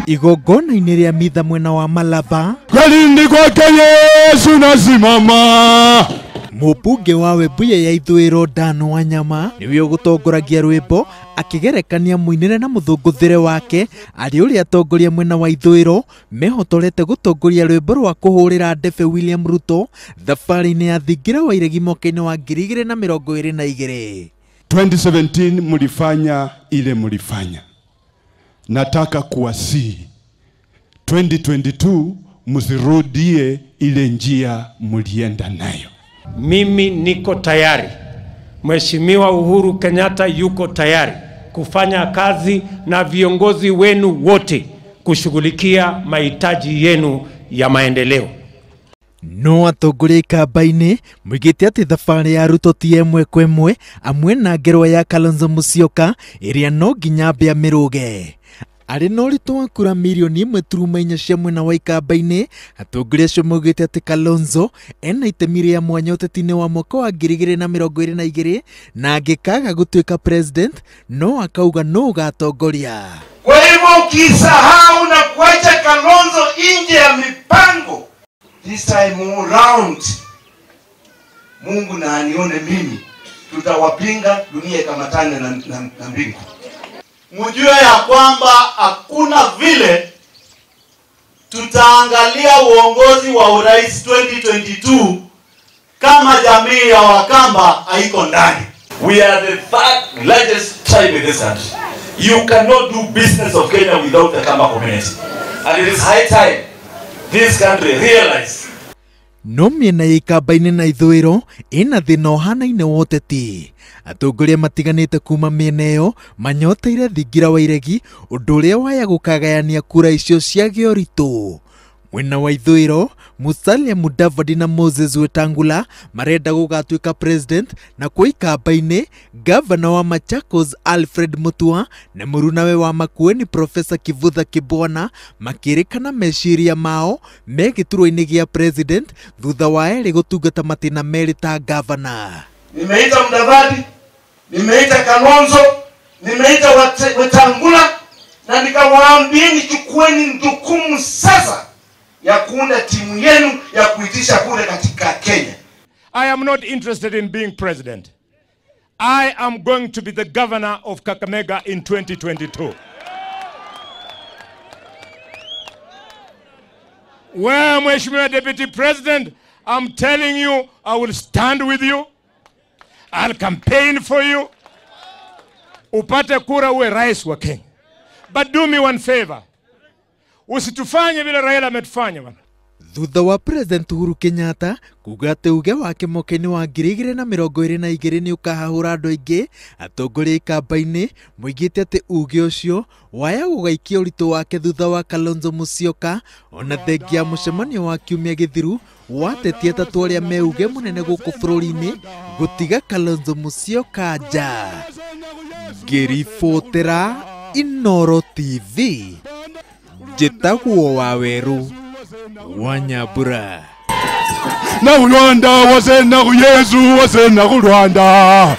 Igongona-inĩ rĩa mitha mwena wa Malava Kalindi kwake Yesu nasimama. Mũmbunge wa Webuye ya ithũĩro Dan Wanyama nĩwe ũgũtongoragia rwĩmbo akĩgerekania mũinĩre na mũthũngũthĩre wake arĩ ũrĩa atongoria mwena wa ithũĩro mehotorete gũtongoria rwĩmbo rwa kũhũrĩra ndebe William Ruto thabarĩ-inĩ ya thingira wa iregi mwaka-inĩ wa 2022. 2017 mulifanya ile mulifanya. Nataka kuwasihi 2022 msirudie ile njia mulienda nayo. Mimi niko tayari. Mheshimiwa Uhuru Kenyatta yuko tayari kufanya kazi na viongozi wenu wote kushughulikia mahitaji yenu ya maendeleo. No atongoria ikamba-inĩ moigĩte atĩ thabarĩ ya Ruto ti ĩmwe kwa ĩmwe amwe na ngerwa ya Kalonzo Musyoka ĩrĩa no nginya ambe amĩrũge. Arĩ na ũritũ wa kura mirioni 1.4 cia mwena wa ikamba-inĩ, atongoria acio maugĩte atĩ Kalonzo ena itemi rĩa mwanya ũteti-inĩ wa mwaka wa 2022 na angĩkaga gũtuĩka president no akauga no ũgatongoria. Kwa hivyo ukisahau na kuacha Kalonzo nje ya mipango this time round, Mungu na anione mimi, tutawapinga dunia ikamatane na mbingu. Mjue ya kwamba hakuna vile tutaangalia uongozi wa urais 2022 kama jamii ya Wakamba haiko ndani. We are the third largest tribe in this country. You cannot do business of Kenya without the Kamba community. And it is high time this country realize. No mĩena ya ikamba-inĩ na ithũĩro ĩna thĩna ũhanaine wa ũteti. Atongoria matiganĩte kuma mĩena ĩyo manyoteire thingira wa iregi ũndũ ũrĩa waya gũkagayania kura icio ciage ũritũ. Mwena wa ithũĩro Musalia Mudavadi na Moses Wetangula marenda gũgatuĩka president, na kwa ikamba-inĩ gavana wa Machakos Alfred Mutua na mũrunawe wa Makueni Professor Kivutha Kibwana makĩrĩkana meciria mao me gĩturwa-inĩ gĩa president thutha wa erĩ gũtungata matĩna merĩ ta gavana. Nimeita Mudavadi, nimeita Kalonzo, nimeita Wetangula na nikawaambieni chukueni jukumu sasa ya kuunda timu yenu ya kuitisha kura katika Kenya. I am not interested in being president. I am going to be the governor of Kakamega in 2022. Well, Mheshimiwa Deputy President, I'm telling you, I will stand with you. I'll campaign for you. Upate kura uwe rais wa Kenya. But do me one favor. Usitufanye vile Raila ametufanya bwana. Thutha wa President Uhuru Kenyatta kuga atĩ uge wake mwaka-inĩ wa 2022 nĩ ũkahahũra andũ aingĩ, atongoria ikamba-inĩ moigĩte atĩ uge ũcio waya gũgaikia ũritũ wake thutha wa Kalonzo Musyoka ona thengia ya mũcemanio wa kiumia gĩthiru watetie atatũ arĩa me uge mũnene gũkũ bũrũri-inĩ gũtiga Kalonzo Musyoka nja. Ngĩribotera Inooro TV, njĩtagwo Waweru wa Nyambura. Na Rwanda wasena Yesu wasena Rwanda.